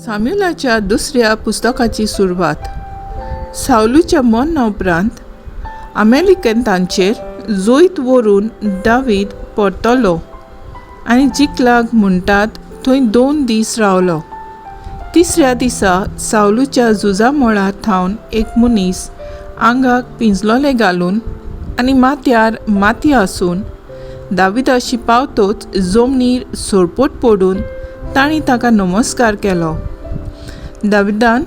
साम्युलाच्या दुसऱ्या पुस्तकाची सुरवात. सावलूच्या मरणा उपरांत अमेलिकतांचेर जैत व्हरून दावीद परतलो आनी जिकलाग म्हणटात थंय 2 दीस रावलो. तिसऱ्या दिसा सावलूच्या झुजा मळार थावन एक मनीस आंगाक पिंजलोले घालून आनी माथ्यार माती आसून दाविदाशी पावतोच जमनीर सोरपोट पडून तांणी ताका नमस्कार केलो. दाविदान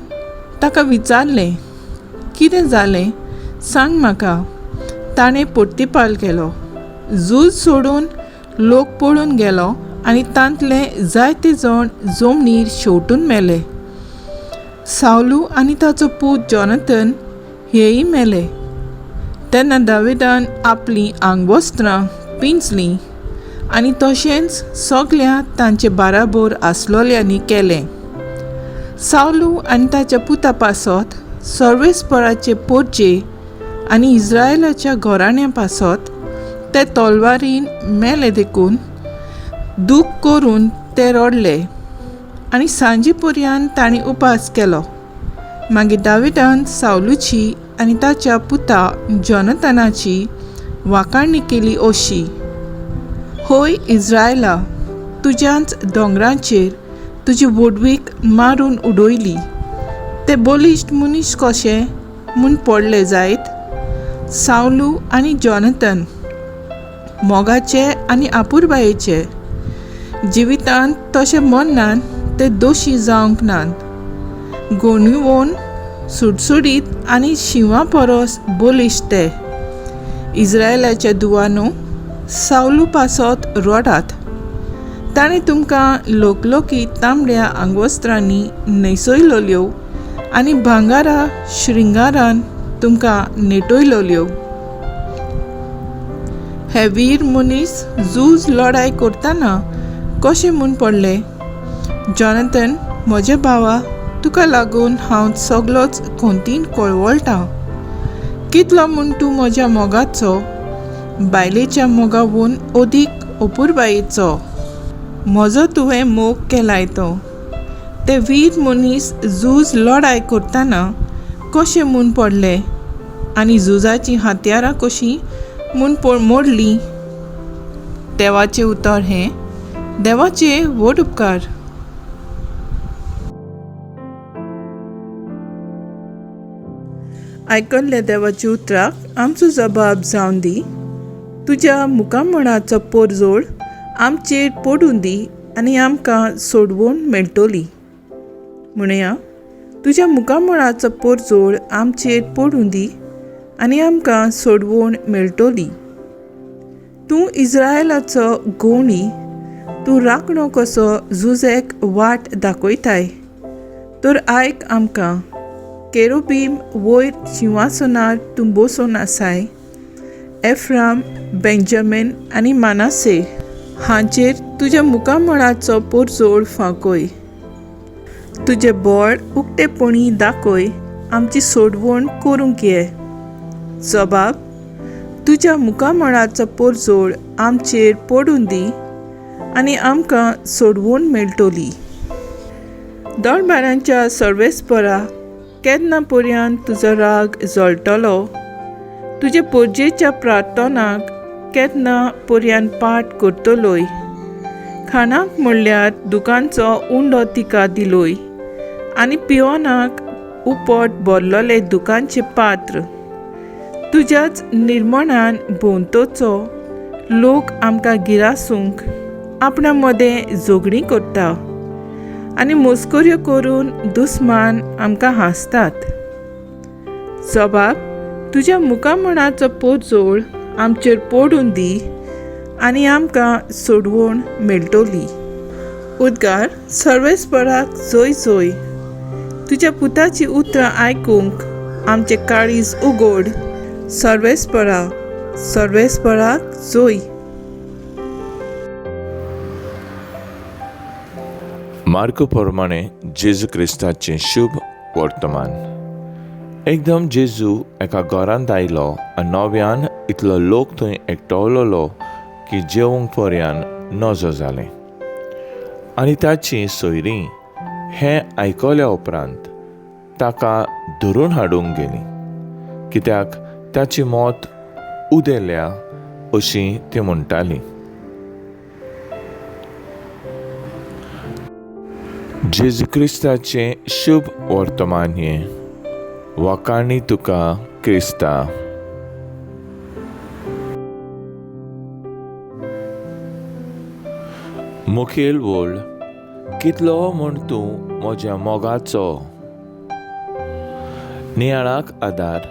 ताका विचारलें, कितें जालें सांग म्हाका. ताणें प्रतिपाल केलो, झूज सोडून लोक पळून गेलो आनी तांतले जायते जण जमनीर शेवटून मेले. सावलू आनी ताचो पूत जॉनथन हेय मेले. तेन्ना दाविदान आपलीं आंगवस्त्रां पिंजलीं आनी तशेंच सगल्या तांचे बाराबोर आसलोल्यांनी केलें. सावलू आनी ताच्या पुता पासत सर्वेस्पराचे पोरचे आनी इस्रायलाच्या घराण्या पासत ते तलवारीन मेले देखून दूख करून ते रडले आनी सांजे पर्यंत तांणी उपास केलो. मागीर दाविदान सावलूची आनी ताच्या पुता जॉनथनाची वाखाणी केली अशी, होय इस्रायला, तुज्याच दोंगरांचेर तुजी व्हडवीक मारून उडयली. ते बलिश्ट मनीस कशे म्हूण पडले जायत? सावलू आनी जॉनथन मोगाचे आनी आपुरबायेचे जिवितांत तशें मरणान ते दोशी जावंक नात. गोणिवोन सुडसुडीत आनी शिंवा परस बलिश्ट ते. इस्रायलाच्या दुवानो, सावलू पासत रडात. ताणें तुमकां लोकलोकी तांबड्या आंगवस्त्रांनी न्हेसयलोल्यो आनी भांगारा श्रृंगारान तुमकां नेटयलोल्यो. हे वीर मनीस झूज लढाय करतना कशें म्हूण पडले? जॉनथन म्हज्या भावा, तुका लागून हांव सगलोच खंतीन कळवळटां. कितलो म्हूण तूं म्हज्या मोगाचो, बायलेच्या मोगावून अदीक अपुरबायेचो. म्हजो तुवें मोग केलाय तो. ते वीर मनीस झूज लढाय करतना कशें म्हूण पडले आनी झुजाचीं हत्यारां कशीं म्हूण मोडलीं? देवाचें उतर हें. देवाचे व्हड उपकार. आयकल्ल्या देवाच्या उतराक आमचो जबाब जावन दी. तुज्या मुखामळाचो पोरजोळ आमचेर पडून दी आनी आमकां सोडवण मेळटली. म्हणया, तुज्या मुखामळाचो पोरजोळ आमचेर पडून दी आनी आमकां सोडवण मेळटली. तूं इस्रायलाचो गोवणी, तूं राखणो कसो झुजेक वाट दाखयताय. तर आयक आमकां. केरोबीम वयर शिंवासनार तूं बसून आसाय. एफ्राम, बेंजामीन आनी मानासे हांचेर तुज्या मुखामळाचो पोरजोळ फांकय. तुजें बळ उक्तेपणी दाखय, आमची सोडवण करूंक ये. जबाब, तुज्या मुखामळाचो पोरजोळ आमचेर पडून दी आनी आमकां सोडवण मेळटली. दळबारांच्या सर्वेस्परा, केन्ना पर्यंत तुजो राग जळटलो? तुजे पोरजेच्या प्रार्थनाक केन्ना पर्यंत पाठ करतलोय? खाणाक म्हणल्यार दुकांचो उंडो तिका दिलोय आनी पिवनाक उपट भरलोले दुकांचें पात्र. तुज्याच निर्मणान भोंवतचो लोक आमकां गिरासूंक आपणा मदें झगडीं करता आनी मस्कऱ्यो करून दुस्मान आमकां हांसतात. जबाब, तुज्या मुखामळाचो पोरजोळ आमचेर पडून दी आनी आमकां सोडवण मेळटली. उद्गार, सर्वेस्पराक जय जय. तुज्या पुताची उतरां आयकूंक आमचें काळीज उगड. सर्वेस्परा, सर्वेस्पराक जय. मार्को प्रमाणे जेजू क्रिस्ताचें शुभ वर्तमान. एकदम जेजू एका घरांत आयलो आनी नव्यान इतलो लोक थंय एकटवलोलो की जेवंक पर्यान नजो जालें. आनी ताचीं सोयरीं हें आयकल्या उपरांत ताका धरून हाडूंक गेलीं, कित्याक ताची मौत उदेल्या अशी ती म्हणटाली. जेजू क्रिस्ताचें शुभ वर्तमान हें. वाखाणी तुका क्रिस्ता. मुखेल वळ कितलो म्हूण तूं म्हज्या मोगाचो. नियाळाक आदार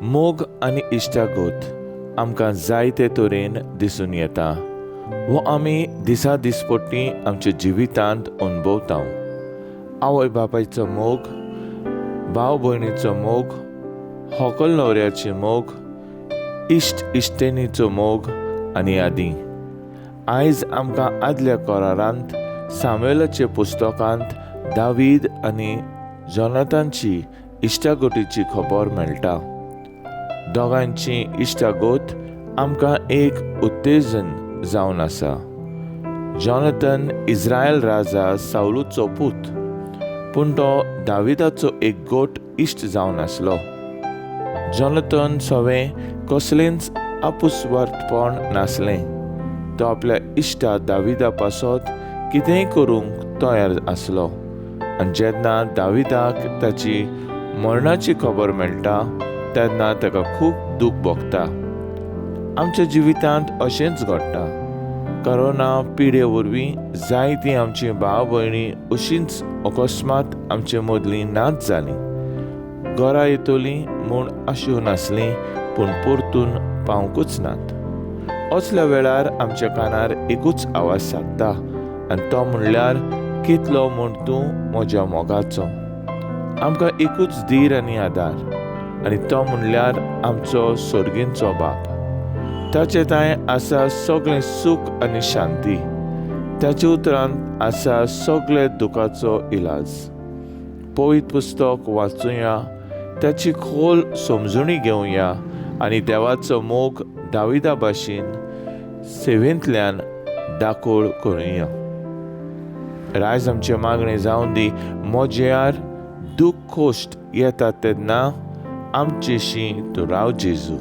मोग आनी इश्टागत आमकां जायते तरेन दिसून येता वो आमी दिसा दिसपट्टी आमच्या जिवितांत अणभवता. आवय बापायचो मोग, भाव भयणीचो मोग, होकल न्हवऱ्याची मोग, इश्ट इश्टिणीचो मोग आनी आदी. आयज आमकां आदल्या करारांत सामुएलाच्या पुस्तकांत दावीद आनी जोनाथानची इश्टागतीची खबर मेळटा. दोगांयची इश्टागत आमकां एक उत्तेजन जावन आसा. जोनाथन इस्रायल राजा सावलूचो पूत, पूण तो दाविदाचो एक गोट इश्ट जावन आसलो. जोनाथन सवें कसलेंच आपुसवार्थपण नासलें. तो आपल्या इश्टा दाविदा पासत कितेंय करूंक तयार आसलो. आनी जेन्ना दाविदाक ताची मरणाची खबर मेळटा तेन्ना ताका खूब दूख भोगता. आमच्या जिवितांत अशेंच घडटा. करोना पिडे वरवीं जायतीं आमची भाव भयणी अशींच अकस्मात आमचे मदलीं नाच जालीं. घरा येतलीं म्हूण आशून नासलीं, पूण परतून पावंकूच नात. असल्या वेळार आमच्या कानार एकूच आवाज सादता आनी तो म्हणल्यार कितलो म्हूण तूं म्हज्या मोगाचो. आमकां एकूच धीर आनी आदार आनी तो म्हणल्यार आमचो सर्गींचो बाप. ताचे तांय आसा सगळें सूख आनी शांती. ताचे उतरांत आसा सगळे दुखाचो इलाज. पवित्र पुस्तक वाचुया, ताची खोल समजणी घेवया आनी देवाचो मोग दाविदा भाशेन सेवेंतल्यान दाखोळ करुया. रायज आमचें मागणें जावन दी, म्हज्यार दूख खोश्ट येता तेन्ना आमचेशी तूं राव जेजू.